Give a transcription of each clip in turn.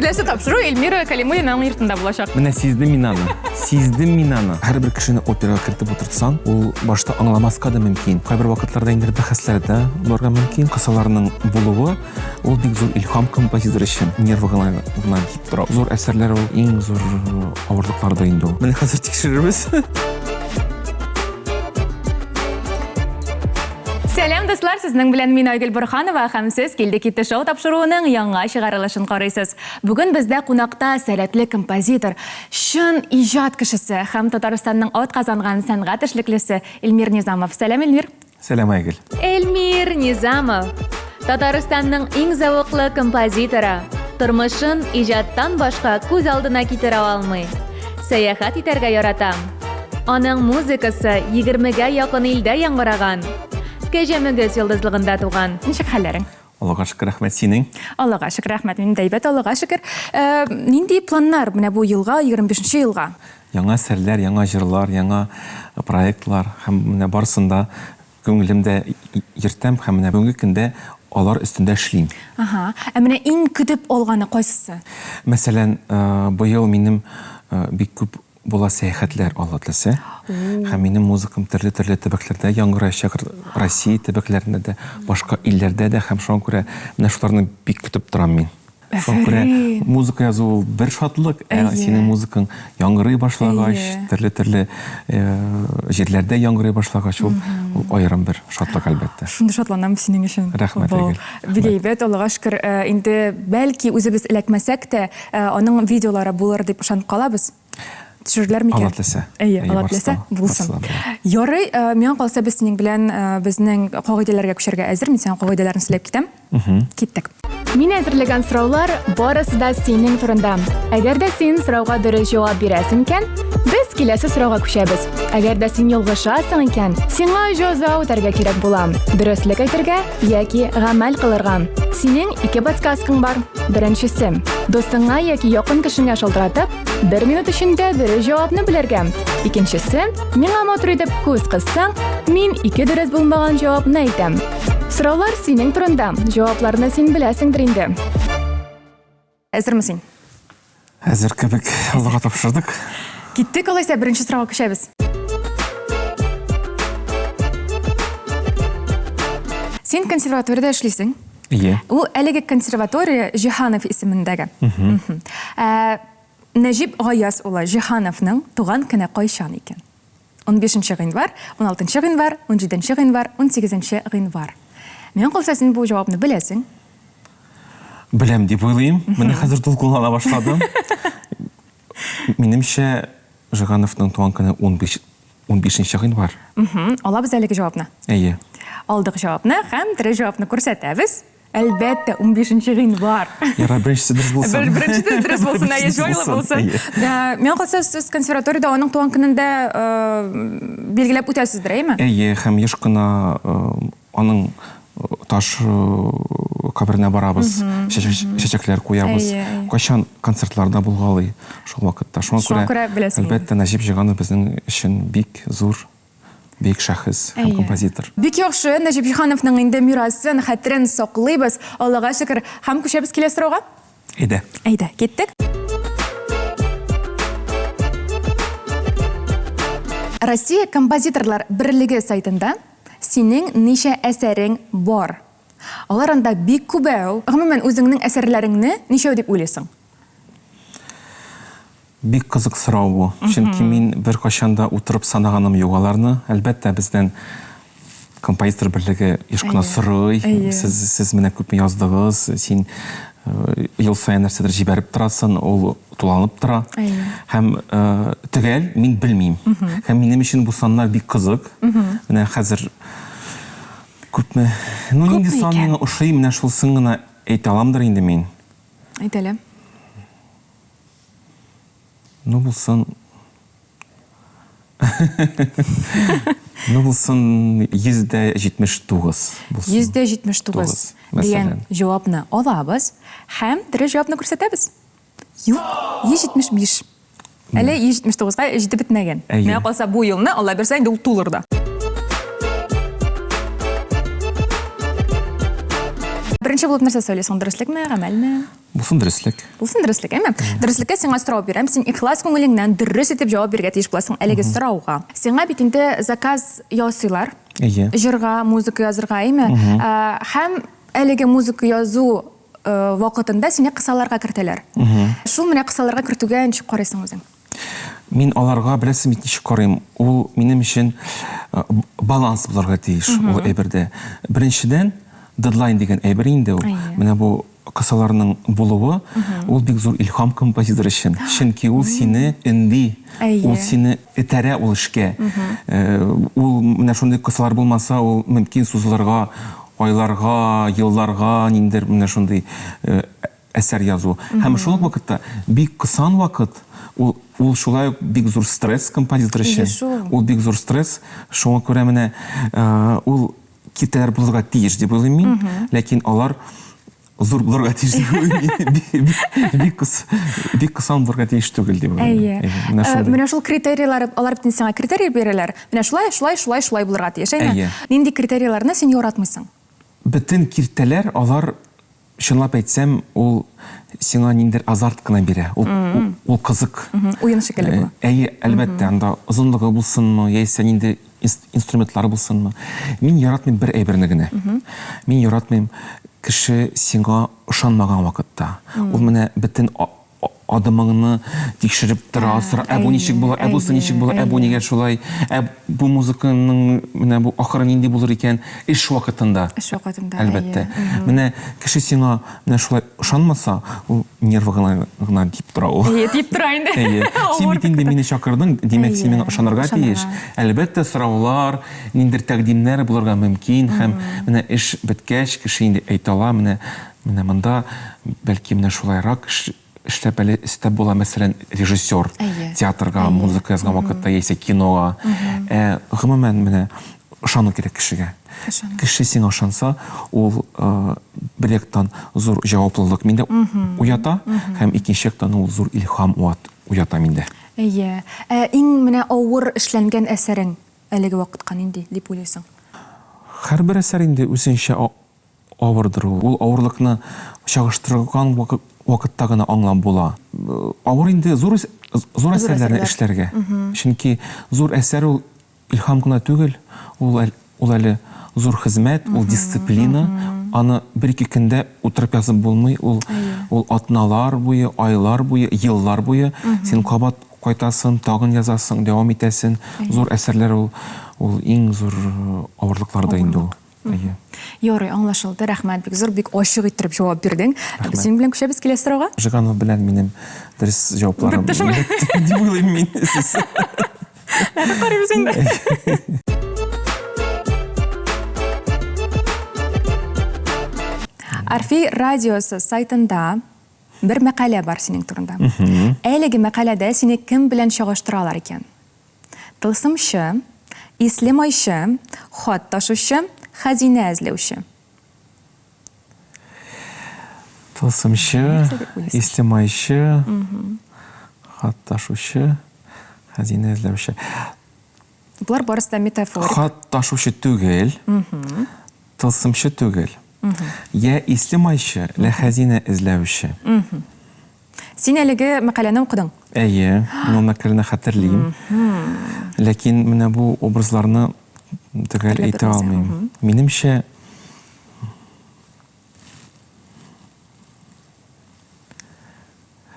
Киләсе тапшыру Эльмира Калимуллинаның йортында булачак. Менә сиздем мин аны. Сиздем мин аны. Һәрбер кешене операга кертеп утыртсаң, ул башта аңламаска да мөмкин. Кайбер вакытларда инде бәхәсләр дә булырга мөмкин. Кысаларның булуы ул бик зур илһам композитор өчен. Нервы гына гына дип тора. Зур әсәрләр ул иң зур авырлыклар да инде ул. Менә хәзер тикшерербез. Сәлам, дуслар! Сезнең белән мин Айгөл Борһанова һәм сез Килде китте шоу тапшыруының яңа чыгарылышын карыйсыз. Бүген бездә кунакта сәләтле композитор, чын иҗат кешесе һәм Татарстанның атказанган сәнгать эшлеклесе Эльмир Низамов. Сәлам, Эльмир! Сәлам, Айгөл! Эльмир Низамов, Татарстанның иң зәвыклы композиторы. Тормышын иҗаттан башка күз алдына китерә алмый. Сәяхәт итәргә ярата. Аның музыкасы егермегә якын илдә яңгыраган. Кәҗәмөгез йолдызлыгында туган. Ничек хәлләрең? Аллага шөкер, рәхмәт. Синең? Аллага шөкер, рәхмәт. Минем дә әйбәт, Аллага шөкер. Э, нинди планнар менә бу елга, 25 нче елга? Яңа әсәрләр, яңа җырлар, яңа проектлар һәм менә барысын да күңелемдә йөртәм һәм менә бүгенге көндә алар өстендә эшлим. Ага. Ә менә иң көтеп алганы кайсысы? Мәсәлән, э, быел минем э, бик күп Була сәяхәтләр, Алла теләсә. Һәм минем музыкам төрле-төрле төбәкләрдә яңгыраячак, Россия төбәкләрендә дә, башка илләрдә дә һәм шуңа күрә менә шуларны бик көтеп торам мин. Шуңа күрә музыка язу ул бер шатлык, ә синең музыкаң яңгырый башлагач, төрле-төрле җирләрдә яңгырый башлагач, ул аерым бер шатлык, әлбәттә. Шундый шатланам синең өчен. Рәхмәт, Айгөл. Бик әйбәт, Аллага шөкер. Инде бәлки үзебез эләкмәсәк тә, Ә, аның видеолары булыр дип ышанып калабыз. Төшерерләр микән? Алла теләсә. Әйе, Алла теләсә, булсын. Ярый, э, миңа калса без синең белән э, безнең кагыйдәләргә күчәргә әзер. Мин сиңа кагыйдәләрне сөйләп китәм. Киттек. Мин әзерләгән сораулар барысы да синең турында. Әгәр дә син сорауга дөрес җавап бирәсең икән, без киләсе сорауга күчәбез. Әгәр дә син ялгышасың икән, сиңа җәза үтәргә кирәк була. Дөреслек әйтергә яки гамәл кылырга. Синең ике подсказкаң бар. Беренчесе. Дустыңа яки якын кешеңә шалтыратып, бер минут эчендә дөрес җавапны белергә. Икенчесе. Миңа матур итеп күз кыссаң, мин ике дөрес булмаган җавапны әйтәм. Сораулар синең турында, җавапларны син беләсеңдер инде. Әзерме син? Әзер кебек. Аллага тапшырдык. Киттек алайса, беренче сорауга күчәбез. Син консерваториядә эшлисең. Ие. Ул әлеге консерватория Җиһанов исемендәге. Ә, Нәҗип Гаяз улы Җиһановның туган көне кайчан икән? 15 гыйнвар, 16 гыйнвар, 17 гыйнвар, 18 гыйнвар. Миңа калса, син бу җавапны беләсең. Беләм дип уйлыйм. Менә хәзер дулкынлана башладым. Минемчә, Жигановның туган көне 15 15 гыйнвар. Алабыз әлеге җавапны. Әйе. Алдык җавапны һәм тере җавапны күрсәтәбез. Әлбәттә, 15 гыйнвар. Ярар, беренчесе дөрес булсын. Беренчесе дөрес булсын, әйе, җайлы булсын. Миңа калса, сез консерваториядә аның туган көнендә билгеләп үтәсездер, әйеме? Әйе, һәм еш кына аның таш каберенә барабыз, чәчәкләр куябыз. Кайчан концертларда булгалый шул вакытта. Шуңа күрә, әлбәттә, Нәҗип Җиһанов безнең өчен бик зур, бөек шәхес һәм композитор. Бик яхшы, Нәҗип Җиһановның инде мирасын, хәтерен саклыйбыз, Аллага шөкер. Һәм күчәбез киләсе сорауга. Әйдә. Әйдә, киттек. Россия композиторлар берлеге сайтында Синең ничә әсәрең бар? Алар анда бик күбәү. Гомумән, үзеңнең әсәрләреңне ничәү дип уйлыйсың? Бик кызык сорау бу. Чөнки мин беркайчан да утырып санаганым юк аларны. Әлбәттә, бездән композитор берлеге еш кына сорый. Сез, сез менә күпме яздыгыз, син ел саен нәрсәдер җибәреп торасың, ул туланып тора. Һәм төгәл мин белмим. Һәм минем өчен бу саннар бик кызык. Менә хәзер күпме, ну нинди сан миңа ошый, менә шулсын гына әйтә аламдыр инде мин. Әйт әле. Ну булсын. Ну булсын 179 булсын. 179 дигән җавапны алабыз һәм дөрес җавапны күрсәтәбез. Юк, 175. Әле 179-га җитеп бетмәгән. Миңа калса бу елны, Алла бирсә, инде ул тулыр да. Беренче булып нәрсә сөйлисең, дөреслекме, гамәлме? Булсын дөреслек. Булсын дөреслек, әйме? Дөреслеккә сиңа сорау бирәм. Син ихлас күңелеңнән дөрес итеп җавап бирергә тиеш буласың әлеге сорауга. Сиңа бит инде заказ ясыйлар. Әйе. Җырга, музыка язырга, әйме? Һәм әлеге музыка язу вакытында сине кысаларга кертәләр. Шул менә кысаларга кертүгә ничек карыйсың үзең? Мин аларга, беләсең бит, ничек карыйм. Ул минем өчен баланс булырга тиеш ул әйбердә. Беренчедән, дедлайн дигән әйбер инде ул. Менә бу кысаларның булуы, ул бик зур илһам композитор өчен. Чөнки ул сине өнди, ул сине этәрә ул эшкә. Ул менә шундый кысалар булмаса, ул мөмкин сузылырга айларга, елларга ниндидер менә шундый әсәр язу. Һәм шул ук вакытта бик кысан вакыт, ул, ул шулай ук бик зур стресс композитор өчен. Ул бик зур стресс. Шуңа күрә менә ул киртәләр булырга тиеш дип уйлыйм мин. Ләкин алар зур булырга тиеш дип уйлыйм. Бик бик кысан булырга тиеш түгел дип уйлыйм. Әйе. Менә шундый. Менә шул критерийлар, алар бит сиңа критерий бирәләр. Менә шулай, шулай, шулай, шулай булырга тиеш, әйеме? Нинди критерийларны син яратмыйсың? Бөтен киртәләр алар Чынлап әйтсәм, ул сиңа ниндидер азарт кына бирә. Ул, ул кызык. Уен шикелле була. Әйе, әлбәттә, анда озынлыгы булсынмы, яисә нинди инструментлары булсынмы. Мин яратмыйм бер әйберне генә. Мин яратмыйм кеше сиңа ышанмаган вакытта. Ул менә бөтен адымыңны тикшереп тора, сора, ә бу ничек була, ә бусы ничек була, ә бу нигә шулай, ә бу музыканың менә бу ахыры нинди булыр икән, эш вакытында. Эш вакытында, әлбәттә. Менә кеше сиңа менә шулай ышанмаса, ул нервы гына гына дип тора ул. Әйе, дип тора инде. Әйе. Син бит инде мине чакырдың, димәк, син миңа ышанырга тиеш. Әлбәттә, сораулар, ниндидер тәкъдимнәр булырга мөмкин һәм менә эш беткәч, кеше инде әйтә ала, менә Менә монда, бәлки, менә шулайрак эшләп әле өстәп була, мәсәлән, режиссер театрга музыка язган вакытта яисә кинога. Ә гомумән, менә ышану кирәк кешегә. Кеше сиңа ышанса, ул бер яктан зур җаваплылык миндә уята, һәм икенче яктан ул зур илһам уята миндә. Әйе. Ә иң менә авыр эшләнгән әсәрең әлеге вакытка нинди дип уйлыйсың? Һәрбер әсәр инде үзенчә Авырдыр ул. Ул авырлыкны чагыштырган вакытта гына аңлап була. Авыр инде зур зур әсәрләрне эшләргә. Чөнки зур әсәр ул илһам гына түгел, ул ул әле зур хезмәт, ул дисциплина. Аны бер-ике көндә утырып язып булмый, ул ул атналар буе, айлар буе, еллар буе син кабат кайтасың, тагын язасың, дәвам итәсең. Зур әсәрләр ул ул иң зур авырлыклар да инде ул. Әйе. Ярый, аңлашылды. Рәхмәт, бик зур, бик ачык иттереп җавап бирдең. Без синең белән күчәбез киләсе сорауга. Жиганов белән минем дөрес җавапларым Бетте шул. бетте дип уйлыйм мин. Сез. Әле карыйбыз инде. Орфей радиосы сайтында бер мәкалә бар синең турында. Әлеге мәкаләдә сине кем белән чагыштыралар икән? Тылсымчы, исле майчы, хат ташучы, хәзинә эзләүче. Тылсымчы, исле майчы, хат ташучы, хәзинә эзләүче. Болар барысы да метафорик. Хат ташучы түгел, тылсымчы түгел. Йә исле майчы, лә хәзинә эзләүче. Син әлеге мәкаләне укыдың? Әйе, мин ул мәкаләне хәтерлим. Ләкин менә бу образларны төгәл әйтә алмыйм. Минемчә,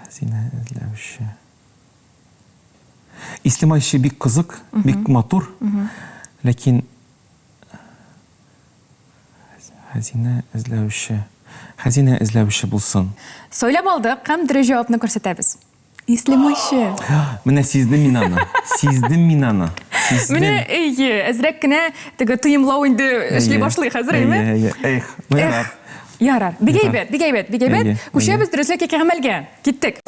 хәзинә эзләүче. Ислемайчы бик кызык, бик матур, ләкин Хәзинә эзләүче. Хәзинә эзләүче булсын. Сайлап алдык һәм дөрес җавапны күрсәтәбез. Ислемайчы. Менә сиздем мин аны. Сиздем мин аны. Сиздем. Менә, әйе, әзрәк кенә теге тоемлау инде эшли башлый хәзер, әйеме? Әйе, әйе. Эх, ну ярар. Ярар. Бик әйбәт, бик әйбәт, бик әйбәт. Күчәбез дөреслек яки гамәлгә. Киттек.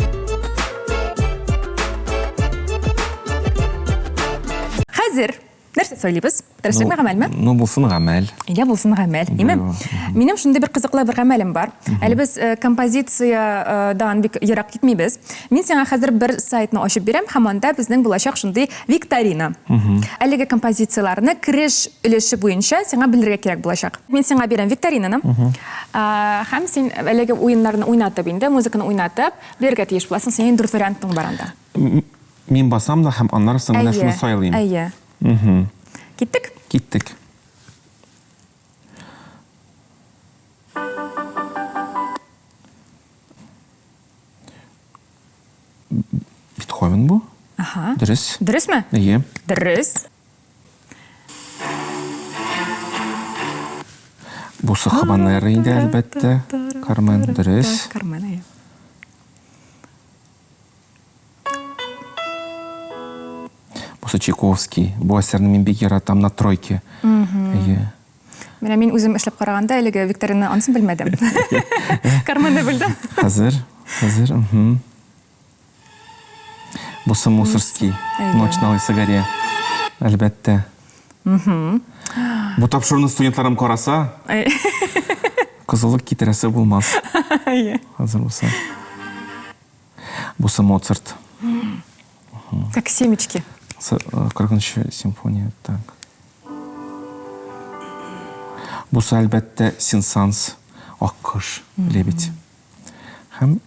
Хәзер. Нәрсә сайлыйбыз? Дөреслекме, гамәлме? Ну, булсын гамәл. Әйдә, булсын гамәл. Име? Минем шундый бер кызыклы бер гамәлем бар. Әле без э, композициядан бик ерак китмибез. Мин сиңа хәзер бер сайтны ачып бирәм һәм анда безнең булачак шундый викторина. Әлеге композицияләрне кереш өлеше буенча сиңа белергә кирәк булачак. Мин сиңа бирәм викторинаны. Һәм син әлеге уеннарны уйнатып инде, музыканы уйнатып, белергә тиеш буласың. Синең дүрт вариантың бар анда. Мин басам да һәм аннары соң менә шуны сайлыйм. Әйе. Киттек? Киттек. Бетховен бу. Ага. Дөрес. Дөресме? Әйе. Дөрес. Бусы Хабанера инде, әлбәттә. Кармен, дөрес. Кармен, әйе. Бусы Чайковский. Бу әсәрне мин бик яратам на тройке. Әйе. Менә мин үзем эшләп караганда әлеге викторина анысын белмәдем. Карменны белдем. Хәзер, хәзер, угу. Бусы Мусоргский. Ночь на Лысой горе. Әлбәттә. Бу тапшыруны студентларым караса, кызыллык китерәсе булмас. Хәзер бусы. Бусы Моцарт. Как семечки. 40 симфония, так. Бусы, әлбәттә, Сен-Санс, Аккош, Лебедь. Һәм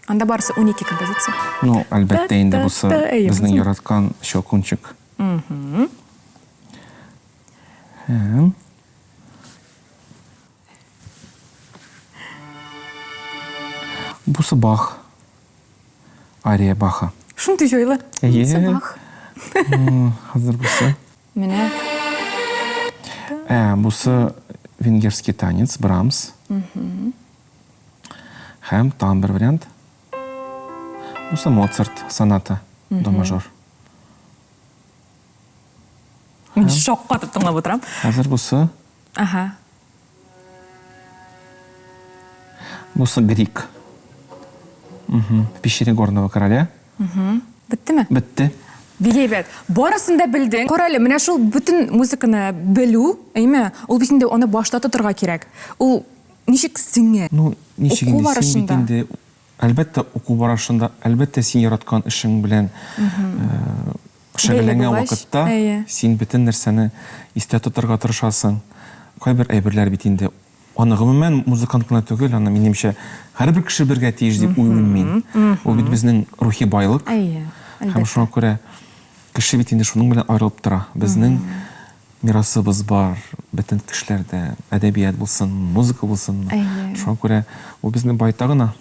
Анда барысы 12 композиция. Ну, әлбәттә инде бусы безнең яраткан Щелкунчик. Һәм Бусы Бах. Ария Баха. Шундый җайлы. Әйе. Бах. Хәзер бусы. Менә. Ә, бусы Венгерский танец, Брамс. Һәм тагын бер вариант. Бусы Моцарт, соната, до мажор. Мин шаккатып тыңлап утырам. Хәзер бусы. Ага. Бусы Грик. Угу. В пещере горного короля. Угу. Беттеме? Бетте. Бик әйбәт. Барысын да белдең. Кара әле, менә шул бөтен музыканы белү, әйме? Ул бит инде аны башта тотырга кирәк. Ул ничек сеңә? Ну, ничек инде син бит инде, әлбәттә, уку барышында, әлбәттә, син яраткан эшең белән шөгыльләнгән вакытта син бөтен нәрсәне истә тотарга тырышасың. Кайбер әйберләр бит инде аны гомумән музыкант кына түгел, аны минемчә һәрбер кеше белергә тиеш дип уйлыйм мин. Ул бит безнең рухи байлык. Һәм шуңа күрә кеше бит инде шуның белән аерылып тора. Безнең Мирасыбыз бар, бөтен кешеләрдә, әдәбият булсын, музыка булсын. Әйе. Шуңа күрә ул безне баета гына.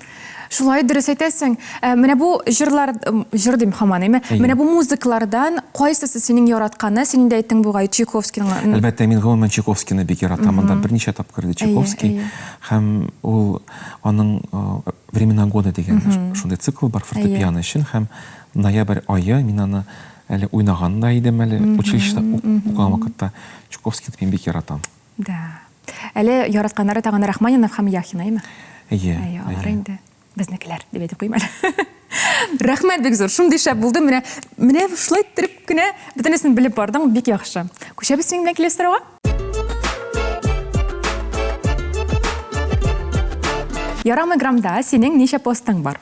Шулай дөрес әйтәсең. Ә, менә бу җырлар, җыр дим һаман, әйме? Әйе. Менә бу музыкалардан кайсысы синең яратканы? Син инде әйттең бугай, Чайковскийның. Әлбәттә, мин гомумән Чайковскийны бик яратам. Монда берничә тапкыр иде Чайковский. Әйе, әйе. Һәм ул аның Времена года дигән шундый цикл бар фортепиано өчен һәм ноябрь ае мин аны Әле уйнаган да идем әле, училищеда укыган вакытта. Чуковскийны мин бик яратам. Да. Әле яратканнары тагын Рахманинов һәм Яхин, әйеме? Әйе. Әйе, алар инде безнекеләр дип әйтеп куйыйм әле. Рәхмәт бик зур. Шундый шәп булды. Менә менә шулай иттереп кенә бөтенесен белеп бардың, бик яхшы. Күчәбез синең белән киләсе сорауга. Ярамый граммда синең ничә постың бар?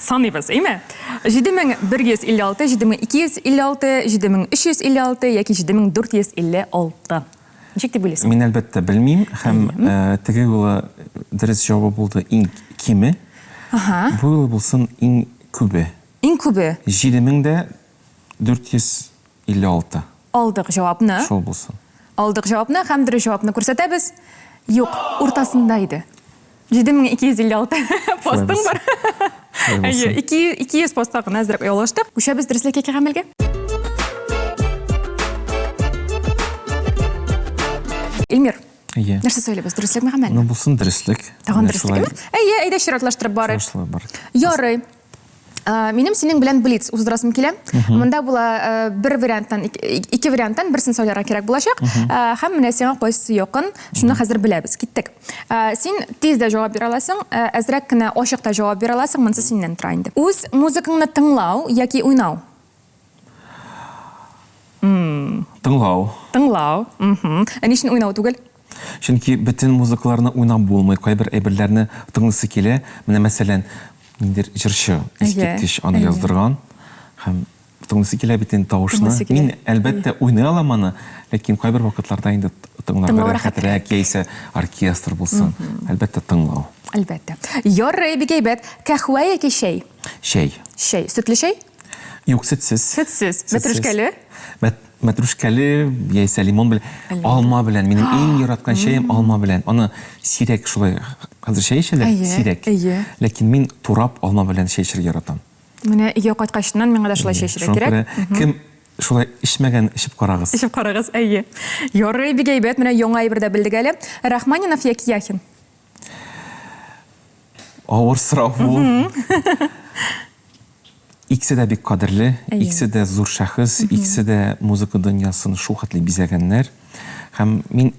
Саныйбыз, әйме? 7156, 7256, 7356 яки 7456. Ничек дип уйлыйсың? Мин әлбәттә белмим һәм э, теге юлы дөрес җавабы булды иң киме. Ага. Бу юлы булсын иң күбе. Иң күбе. 7456. Алдык җавапны. Шул булсын. Алдык җавапны һәм дөрес җавапны күрсәтәбез. Юк, уртасында иде. 7256 постың бар. Әйе, 200 постка гына әзрәк оялыштык. Күчәбез дөреслек яки гамәлгә. Илмир, Әйе. нәрсә сөйлибез? Дөреслекме гамәлме? Ну, булсын дөреслек. Тагын дөреслекме? Әйе, әйдә чиратлаштырып барыйк. Шулай барыйк. Ярый. Минем синең белән блиц уздырасым килә. Монда була бер варианттан, ике варианттан берсен сайларга кирәк булачак. Һәм менә сиңа кайсысы якын, шуны хәзер беләбез. Киттек. Син тиз дә җавап бирә аласың, әзрәк кенә ачык та җавап бирә аласың, монысы синнән тора инде. Үз музыкаңны тыңлау яки уйнау? Тыңлау. Тыңлау. Ә ни өчен уйнау түгел? Чөнки бөтен музыкаларны уйнап булмый, кайбер әйберләрне тыңлыйсы килә. Менә мәсәлән, ниндидер җырчы искиткеч аны яздырган һәм тыңлыйсы килә бит инде тавышны. Мин, әлбәттә, уйный алам аны, ләкин кайбер вакытларда инде тыңларга рәхәтрәк, яисә оркестр булсын. Әлбәттә, тыңлау. Әлбәттә. Ярый, бик әйбәт. Кәһвә яки чәй? Чәй. Чәй. Сөтле чәй? Юк, сөтсез. Сөтсез. Мәтрүшкәле? Мәтрүшкәле яисә лимон белән, алма белән. Минем иң яраткан чәем алма белән. Аны сирәк шулай хәзер чәй эчәләр, сирәк. Ләкин мин турап алма белән чәй эчәргә яратам. Менә өйгә кайткачыннан миңа да шулай чәй эчәргә кирәк. Кем шулай эчмәгән, эчеп карагыз. Эчеп карагыз, әйе. Ярый, бик әйбәт. Менә яңа әйбер дә белдек әле. Рахманинов яки Яхин? Авыр сорау бу. Икесе дә бик кадерле, икесе дә зур шәхес, икесе дә музыка дөньясын шулхәтле бизәгәннәр. Һәм мин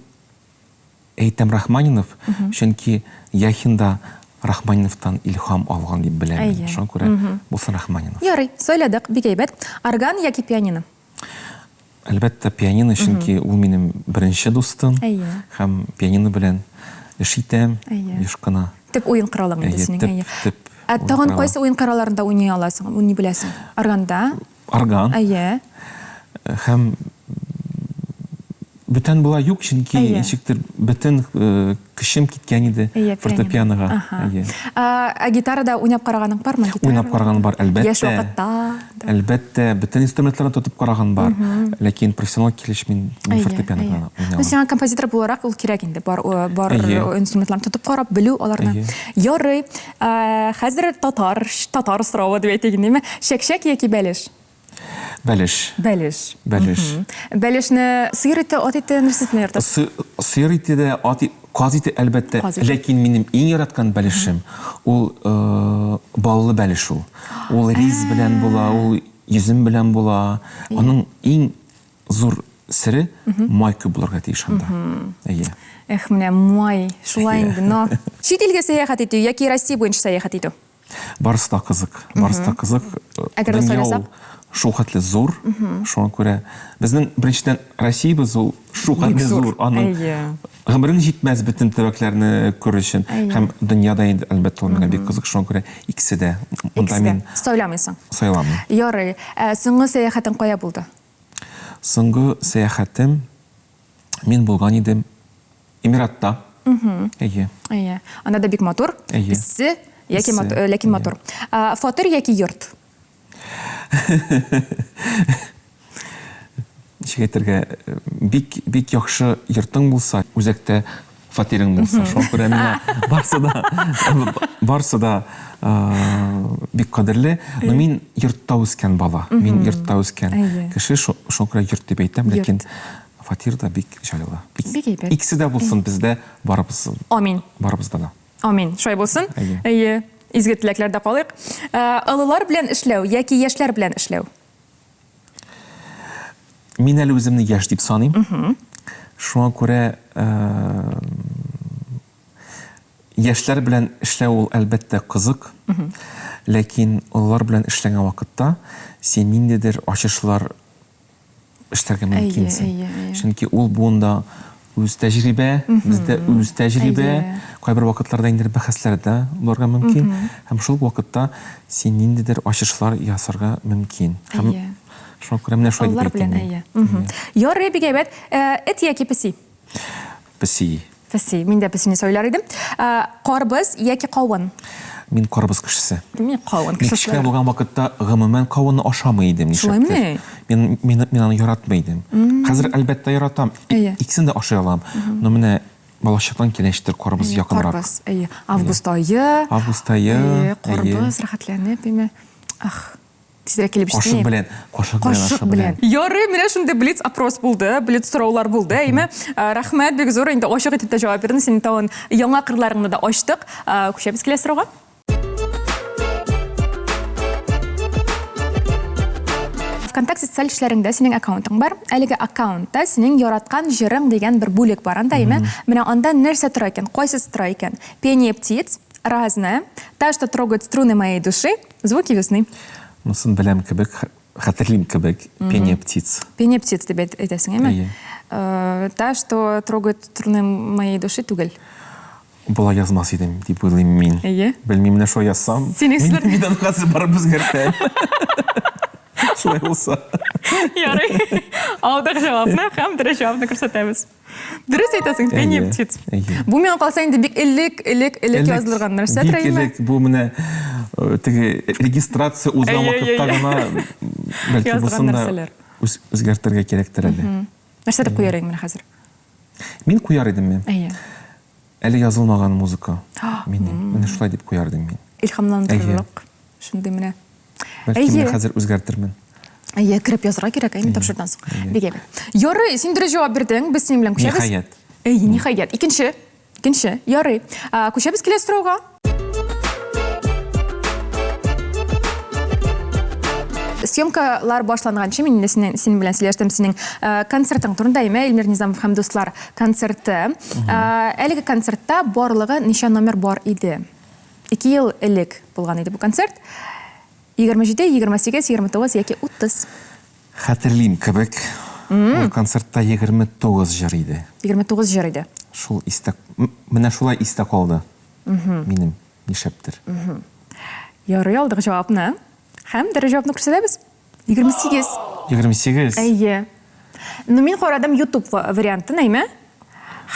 әйтәм Рахманинов, чөнки Яхин да Рахманиновтан илһам алган дип беләм мин. Шуңа күрә булсын Рахманинов. Ярый, сайладык, бик әйбәт. Орган яки пианино? Әлбәттә, пианино, чөнки ул минем беренче дустым. Әйе. Һәм пианино белән эш итәм еш кына. Төп уен коралың инде синең. Әйе, төп, төп. Ә тагын кайсы уен коралларында уйный аласың, уйный беләсең? Органда? Орган. Әйе. Һәм бүтән болай юк, чөнки ничектер бөтен көчем киткән иде фортепианога. Әйе. Ә гитарада уйнап караганың бармы? Уйнап караганым бар, әлбәттә. Яшь вакытта. Әлбәттә, бөтен инструментларны тотып караган бар. Ләкин профессионал килеш мин фортепиано гына уйный алам. Ну, сиңа композитор буларак ул кирәк инде. Бар бар инструментларны тотып карап, белү аларны. Ярый. Хәзер татар, татар соравы дип әйтик инде, Чәкчәк яки бәлеш? Бәлеш. Бәлеш. Бәлеш. Бәлешне сыер ите, ат ите нәрсәсен яратасыз? Сыер ите дә, ат каз ите, әлбәттә. Ләкин минем иң яраткан бәлешем ул баллы бәлеш ул. Ул рис белән була, ул йөзем белән була. Аның иң зур сере май күп булырга тиеш анда. Әйе. Эх, менә май, шулай инде, но. Чит илгә сәяхәт итү яки Россия буенча сәяхәт итү? Барысы да кызык. Барысы да кызык. Әгәр дә сайласак? Шул хәтле зур. Шуңа күрә безнең беренчедән Россиябез ул шул хәтле зур. Аның гомерең җитмәс бөтен төбәкләрне күрер өчен. Һәм дөньяда инде әлбәттә ул миңа бик кызык. Шуңа күрә икесе дә. Монда мин Сайламыйсың. Сайламыйм. Ярый. Ә соңгы сәяхәтең кая булды? Соңгы сәяхәтем мин булган идем Эмиратта. Әйе. Әйе. Анда да бик матур. Әйе. Эссе, яки э, ләкин матур. Фатир яки йорт? Ничек әйтергә, э, бик бик яхшы йортың булса, үзәктә фатирың булса, шуңа күрә миңа барсы да барсы да э, бик кадерле. Но мин йортта үскән бала. Мин йортта үскән кеше, шуңа күрә йорт дип әйтәм, ләкин Фатир да бик җайлы. Бик әйбәт. Икесе дә булсын бездә барыбыз. Амин. Барыбызда да. Амин. Шулай булсын. Әйе. Әйе. Изге теләкләрдә калыйк. Э, олылар белән эшләү яки яшьләр белән эшләү? Мин әле үземне яшь дип саныйм. Шуңа күрә э, яшьләр белән эшләү ул әлбәттә кызык. Ләкин олылар белән эшләгән вакытта син ниндидер ачышлар эшләргә мөмкинсең. Чөнки ул буында үз тәҗрибә, бездә үз тәҗрибә. Кайбер вакытларда инде бәхәсләр дә булырга мөмкин. Һәм шул вакытта син ниндидер ачышлар ясарга мөмкин. Һәм шуңа күрә менә шулай дип әйтәм. Әйе. Ярый, бик әйбәт. Э, эт яки песи? Песи. Песи. Мин дә песине сайлар идем. Э, карбыз яки кавын? Мин карбыз кешесе. Мин кавын кешесе. Мин кечкенә булган вакытта гомумән кавынны ашамый идем нишләптер. Шулаймыни? Мин мин мин аны яратмый идем. Хәзер әлбәттә яратам. Икесен дә ашый алам. Но менә балачактан килә ничектер карбыз якынрак. Карбыз, әйе. Август ае. Август ае. Әйе, карбыз рәхәтләнеп, әйме. Ах. Тизрәк килеп җитми. Кашык белән, кашык белән, кашык белән. Ярый, менә шундый блиц опрос булды, блиц сораулар булды, әйме. Э, рәхмәт бик зур, инде ачык итеп тә җавап бирдең. Синең тагын яңа кырларыңны да ачтык. Э, күчәбез киләсе сорауга. ВКонтакте социаль челтәреңдә синең аккаунтың бар. Әлеге аккаунтта синең яраткан җырың дигән бер бүлек бар анда, әйме? Менә анда нәрсә тора икән? Кайсысы тора икән? Пение птиц, разное, та, что трогает струны моей души, Звуки весны. Монысын беләм кебек. Хәтерлим кебек, Пение птиц. Пение птиц дип әйтәсең, әйме? Әйе. Э, та, что трогает струны моей души түгел. Болай язмас идем, дип уйлыйм мин. Әйе. Белмим, менә шулай язсам. Синең сүзләр- Мин аны хәзер барып үзгәртәм. Шулай булса. Ярый. Алдык җавапны һәм дөрес җавапны күрсәтәбез. Дөрес әйтәсең, пение Әйе, птиц. әйе. Бу миңа калса инде бик элек, элек, элек язылган нәрсә, Бик әйеме? элек бу менә э, теге регистрация узган Әйе, әйе, вакытта әйе. гына бәлки Язылган бусын да нәрсәләр. үзгәртергә кирәктер әле. Нәрсә дип куяр идең менә хәзер? Мин куяр идем мин. Әйе. Әле язылмаган музыка. Минем. Менә шулай дип куяр идем мин. Илһамландырырлык. Шундый менә. Бәлки менә хәзер үзгәртермен. Әйе, кереп язырга кирәк, әйе, тапшырдан соң. Бик әйбәт. Ярый, син дөрес җавап бирдең, без синең белән күчәбез. Ниһаять. Әйе, ниһаять. Икенче. Икенче. Ярый. Күчәбез киләсе сорауга. Съемкалар башланганчы мин инде синең, синең белән сөйләштем синең концертың турында, әйме, Эльмир Низамов һәм дуслар концерты. Әлеге концертта барлыгы ничә номер бар иде? Ике ел элек булган иде бу концерт. 27, 28, 29 яки 30. Хәтерлим кебек, ул концертта 29 җыр иде. 29 җыр иде. Шул истә, менә шулай истә калды минем, нишләптер. Ярый, алдык җавапны. Һәм дөрес җавапны күрсәтәбез. 28. 28? Әйе. Ну, мин карадым YouTube вариантын, әйме?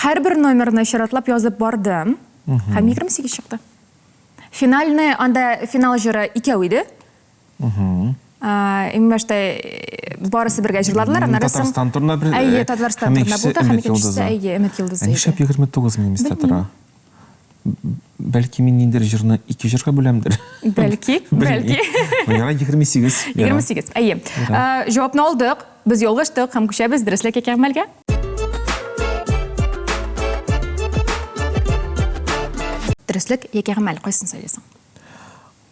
Һәрбер номерны чиратлап язып бардым. Һәм 28 чыкты. Финальный, анда финал җыры икәү иде. Иң башта э, барысы бергә җырладылар, аннары соң Татарстан турында бер Әйе, Татарстан турында булды, һәм икенчесе, әйе, Өмет йолдызы. Ә нишләп 29 минем истә тора? Бәлки мин ниндидер җырны ике җырга бүләмдер. Бәлки, бәлки. Ярай 28. 28. Әйе. Җавапны алдык. Без ялгыштык һәм күчәбез дөреслек яки гамәлгә. Дөреслек яки гамәл, кайсын сайлыйсың?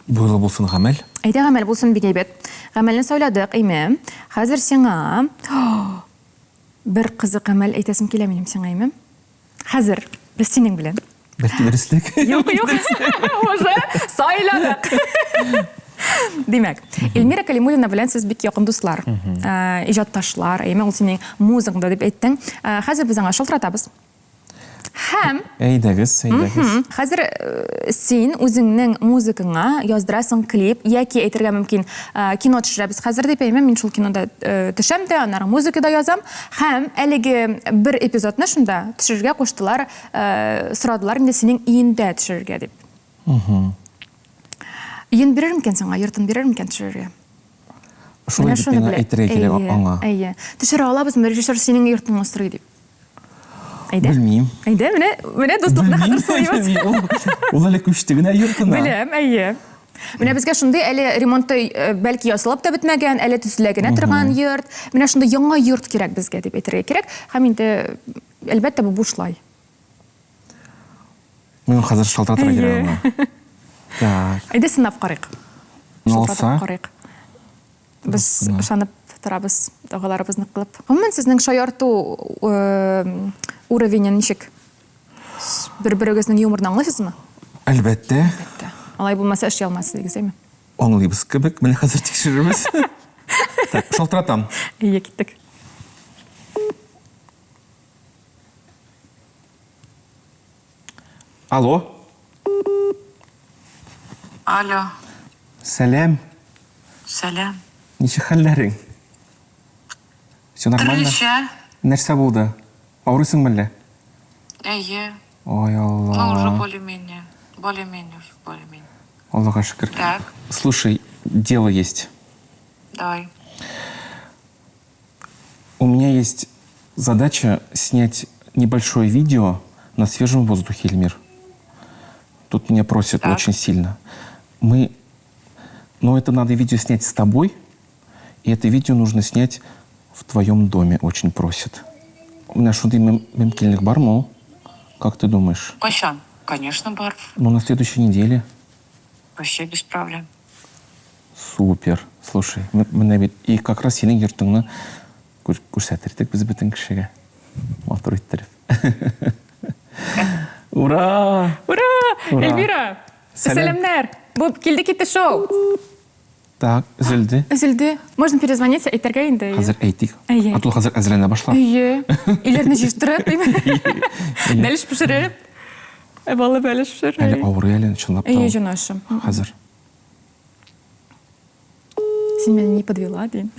Бу юлы булсын гамәл. Әйдә гамәл булсын, бик әйбәт. Гамәлне сайладык, әйме. Хәзер сиңа бер кызык гамәл әйтәсем килә минем сиңа, әйме. Хәзер без синең белән. Бәлки дөреслек? Юк, юк. Уже сайладык. Димәк, Эльмира Калимуллина белән сез бик якын дуслар, э, иҗатташлар, әйме ул синең музың да дип әйттең. Э, хәзер без аңа шалтыратабыз. Һәм Әйдәгез, әйдәгез. Хәзер э, син үзеңнең музыкаңа яздырасың клип яки әйтергә мөмкин, кино төшерәбез хәзер дип әйме, мин шул кинода төшәм дә, аннары музыка да язам. Һәм әлеге бер эпизодны шунда төшерергә куштылар, сорадылар инде синең өендә төшерергә дип. Өен бирер микән сиңа, йортын бирер микән төшерергә? Шулай дип миңа әйтергә кирәк аңа. Әйе. Төшерә алабызмы, режиссер синең йортыңны сорый дип. Әйдә. Белмим. Әйдә, менә, менә дуслыкны хәзер сорыйбыз. Ул әле күчте генә йортына. Беләм, әйе. Менә безгә шундый әле ремонты э, бәлки ясалып та бетмәгән, әле төзелә генә торган йорт. Менә шундый яңа йорт кирәк безгә дип әйтергә кирәк. Һәм инде әлбәттә бу бушлай. Мин хәзер шалтыратырга кирәк аңа. Так. Әйдә сынап карыйк. Шалтыратып карыйк. Без ышанып торабыз, догаларыбызны кылып. Гомумән, сезнең шаярту э, уровенен ничек? Бер-берегезнең юморын аңлыйсызмы? Әлбәттә. Әлбәттә. Алай булмаса эшли алмас идегез, әйме? Аңлыйбыз кебек. Менә хәзер тикшерербез. Так, шалтыратам. Әйе, киттек. Алло. Алло. Сәлам. Сәлам. Ничек хәлләрең? Все нормально? Төрлечә. Нәрсә булды? Авырыйсың мәллә? Әйе. Ой, Алла. Ну, уже более-менее. Более-менее, уже более-менее. Аллага шөкер. Так. Слушай, дело есть. Давай. У меня есть задача снять небольшое видео на свежем воздухе, Эльмир. Тут меня просят Так. очень сильно. Мы... Но это надо видео снять с тобой, и это видео нужно снять в твоем доме, очень просят. Менә шундый мөмкинлек бармы ул? Как ты думаешь? Кайчан? Конечно, бар. Ну, на следующей неделе. Вообще без проблем. Супер. Слушай, менә бит и как раз синең йортыңны күрсәтер идек без бөтен кешегә. Матур иттереп. Ура! Ура! Ура! Эльвира! Сәлам. Сәламнәр! Бу килде китте шоу. Так, өзелде. Өзелде. Можно перезвонить, әйтергә инде. Хәзер әйтик. Әйе. А то хәзер әзерләнә башлар. Әйе. Өйләрне җыештырып, бәлеш пешереп. Балы бәлеш пешереп. Әле авырый әле, чынлап та. Әйе, җанашым. Хәзер. Син мине не подвела, дим.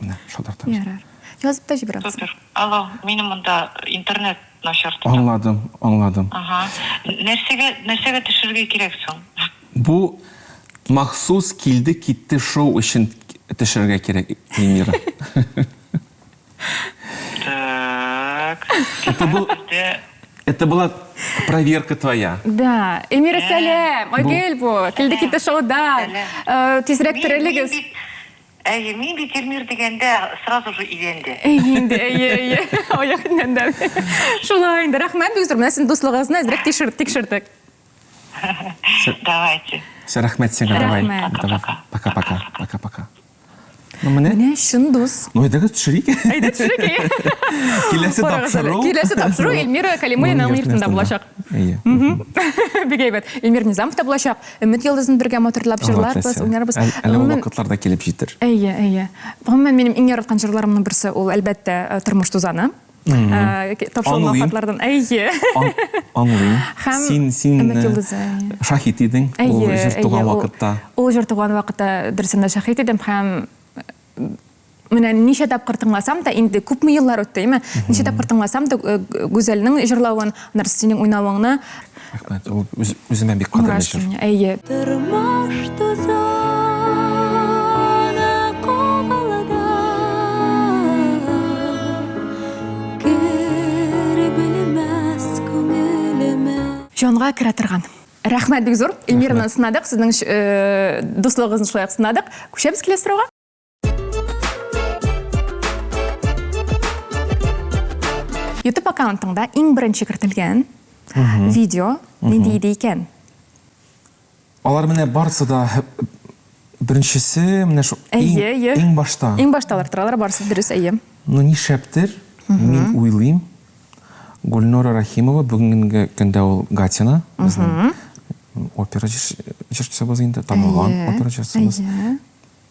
Менә, шалтыратабыз. Ярар. Язып та җибәрәбез. Супер. Алло, минем монда интернет начар тота. Аңладым, аңладым. Ага. Нәрсәгә, нәрсәгә төшерергә кирәк соң? Бу махсус килде-китте шоу өчен төшерергә кирәк, Эльмира. Так. Это был, это была проверка твоя. Да. Эльмира, сәлам. Айгөл бу. Килде китте шоуда. Э, тизрәк терелегез. Әйе, мин бит Эльмир дигәндә сразу же идәндә. Әйе инде, әйе, әйе. Аяк идәндә. Шулай инде. Рәхмәт бик зур. Менә син дуслыгыгызны әзрәк тикшердек. Давайте. Все, рәхмәт сиңа, давай. Рәхмәт. Пока-пока. Пока-пока. Ну, менә. Менә чын дус. Ну, әйдәгез төшерик. Әйдә төшерик. Киләсе тапшыру. Киләсе тапшыру Эльмира Калимуллинаның йортында булачак. Әйе. Бик әйбәт. Эльмир Низамов та булачак. Өмет йолдызын бергә матурлап җырларбыз, уйнарбыз. Әле ул вакытлар да килеп җитер. Әйе, әйе. Гомумән, минем иң яраткан җырларымның берсе ул, әлбәттә, Тормыш тузаны. Тапшырылган хатлардан. Әйе. Аңлыйм. Син, син шаһит идең ул җыр туган вакытта. Ул җыр туган вакытта дөресен дә шаһит идем һәм менә ничә тапкыр тыңласам да, инде күпме еллар үтте, әйме? Ничә тапкыр тыңласам да, Гүзәлнең җырлавын, аннары синең уйнавыңны. Рәхмәт, ул үземә бик кадерле җыр. Әйе. Тормыш тузаны кагалада Кер белмәс күңелемә. Җанга керә торган. Рәхмәт бик зур. Эльмираны сынадык, сезнең дуслыгыгызны шулай ук сынадык. Күчәбез киләсе сорауга. YouTube аккаунтыңда иң беренче кертелгән видео нинди иде икән? Алар менә барысы да беренчесе менә шул Әйе, әйе. Иң башта. Иң башта алар торалар, барысы дөрес, әйе. Ну нишләптер, мин уйлыйм, Гульнора Рахимова бүгенге көндә ул Гатина, безнең опера җырчыбыз инде, танылган опера җырчыбыз.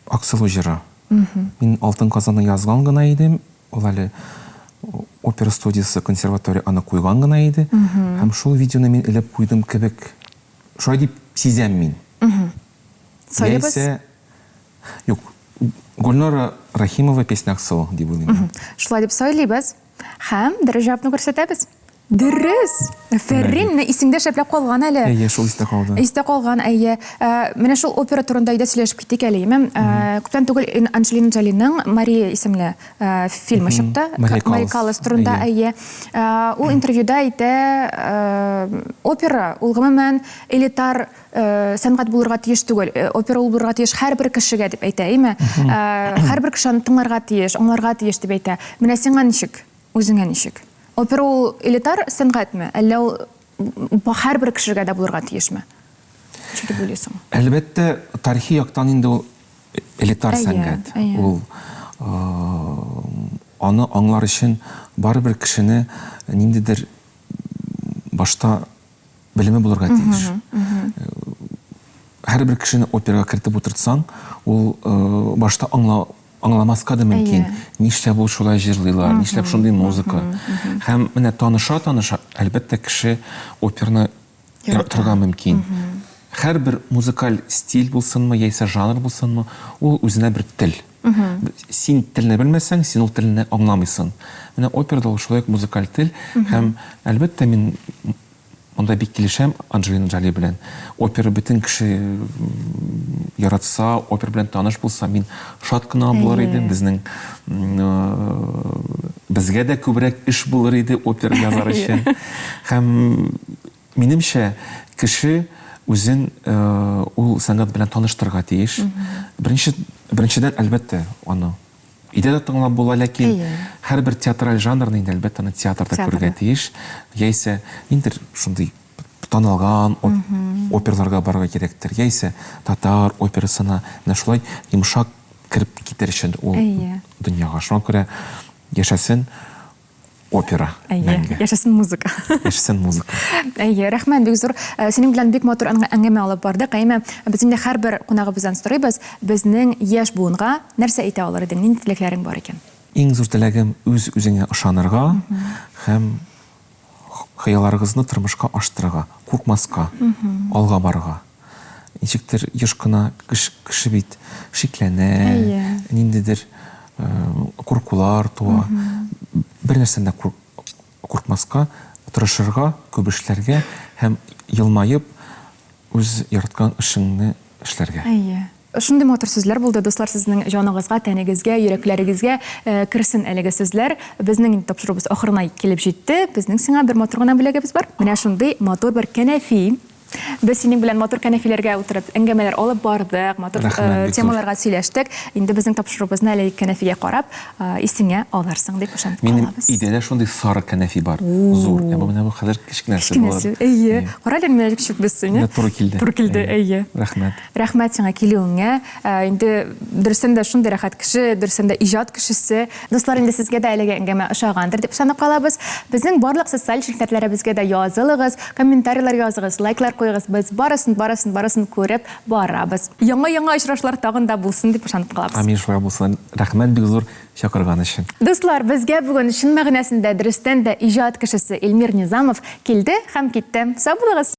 Аксылу җыры. Мин Алтын казанны язган гына идем, ул әле опера студиясе, консерватория аны куйган гына иде. Һәм шул видеоны мин элеп куйдым кебек. Шулай дип сизәм мин. Сайлыйбыз? Яисә Юк, Гульнара Рахимова песня Аксылу дип уйлыйм мин. Шулай дип сайлыйбыз. Һәм дөрес җавапны күрсәтәбез. Дөрес! Афәрин, менә исеңдә шәпләп калган әле. Әйе, шул истә калды. Истә калган, әйе. Э, менә шул опера турында әйдә сөйләшеп китик әле, яме. Э, күптән түгел Анджелина Джолиның Мария исемле э, фильмы чыкты. Мария Мария Каллас турында, әйе. Ул интервьюда әйтә, опера ул гомумән элитар сәнгать булырга тиеш түгел. Опера ул булырга тиеш һәрбер кешегә дип әйтә, әйеме? Һәрбер кеше аны тыңларга тиеш, аңларга тиеш дип әйтә. Менә сиңа ничек? Үзеңә ничек? Опера ул элитар сәнгатьме, әллә ул һәрбер кешегә дә булырга тиешме? Ничек дип уйлыйсың? Әлбәттә, тарихи яктан инде ул элитар сәнгать. Ул аны аңлар өчен барыбер кешене ниндидер башта белеме булырга тиеш. Һәрбер кешене операга кертеп утыртсаң, ул башта аңла аңламаска да мөмкин. Нишләп ул шулай җырлыйлар, нишләп шундый музыка. Һәм менә таныша-таныша, әлбәттә, кеше операны яратырга мөмкин. Һәрбер музыкаль стиль булсынмы, яисә жанр булсынмы, ул үзенә бер тел. Син телне белмәсәң, син ул телне аңламыйсың. Менә операда ул шулай ук музыкаль тел. Һәм, әлбәттә, мин монда бик килешәм Анджелина Джоли белән. Опера бөтен кеше яратса, опера белән таныш булса, мин шат кына булыр идем. Безнең безгә дә күбрәк эш булыр иде опера язар өчен. Һәм минемчә, кеше үзен ул сәнгать белән таныштырырга тиеш. Беренче, беренчедән, әлбәттә, аны өйдә дә тыңлап була, ләкин һәрбер театраль жанрны инде, әлбәттә, аны театрда күрергә тиеш. Яисә ниндидер шундый танылган операларга барырга кирәктер, яисә татар операсына, менә шулай йомшак кереп китер өчен ул дөньяга. Шуңа күрә яшәсен. опера. Әйе, Мәңге. яшәсен музыка. Яшәсен музыка. Әйе, рәхмәт бик зур. Э, синең белән бик матур әңгәмә алып бардык. Әмма без инде һәрбер кунагыбыздан сорыйбыз, безнең яшь буынга нәрсә әйтә алыр идең, нинди теләкләрең бар икән? Иң зур теләгем үз-үзеңә ышанырга һәм хыялларыгызны тормышка аштырырга, куркмаска, алга барырга. Ничектер еш кына кеше бит шикләнә, ниндидер э, куркулар туа. Бер нәрсәдән дә куркмаска, тырышырга, күп эшләргә һәм елмаеп үз яраткан эшеңне эшләргә. Әйе. Шундый матур сүзләр булды, дуслар, сезнең җаныгызга, тәнегезгә, йөрәкләрегезгә э, керсен әлеге сүзләр. Безнең инде тапшыруыбыз ахырына килеп җитте. Безнең сиңа бер матур гына бүләгебез бар. Менә шундый матур бер кәнәфи. Без синең белән матур кәнәфиләргә утырып әңгәмәләр алып бардык, матур Рәхмәт, бик зур. темаларга сөйләштек. Инде безнең тапшыруыбызны әлеге кәнәфигә карап, э, исеңә алырсың дип ышанып Минем калабыз. өйдә дә шундый сары кәнәфи бар. Зур. Ә бу менә бу хәзер кечкенәсе булыр. Кечкенәсе, әйе. Кара әле, менә ничек без сине. Менә туры килде. Туры килде, әйе. Рәхмәт. Рәхмәт сиңа килүеңә. Ә, инде дөрестән дә шундый рәхәт кеше, дөрестән дә иҗат кешесе. Дуслар, инде сезгә дә әлеге әңгәмә ошагандыр дип ышанып калабыз. Безнең барлык социаль челтәрләребезгә дә язылыгыз, комментарийлар языгыз, лайклар куегыз. Без барысын, барысын, барысын күреп барабыз. Яңа-яңа очрашулар тагын да булсын дип ышанып калабыз. Амин, шулай булсын. Рәхмәт бик зур чакырган өчен. Дуслар, безгә бүген чын мәгънәсендә дөрестән дә иҗат кешесе Эльмир Низамов килде һәм китте. Сау булыгыз!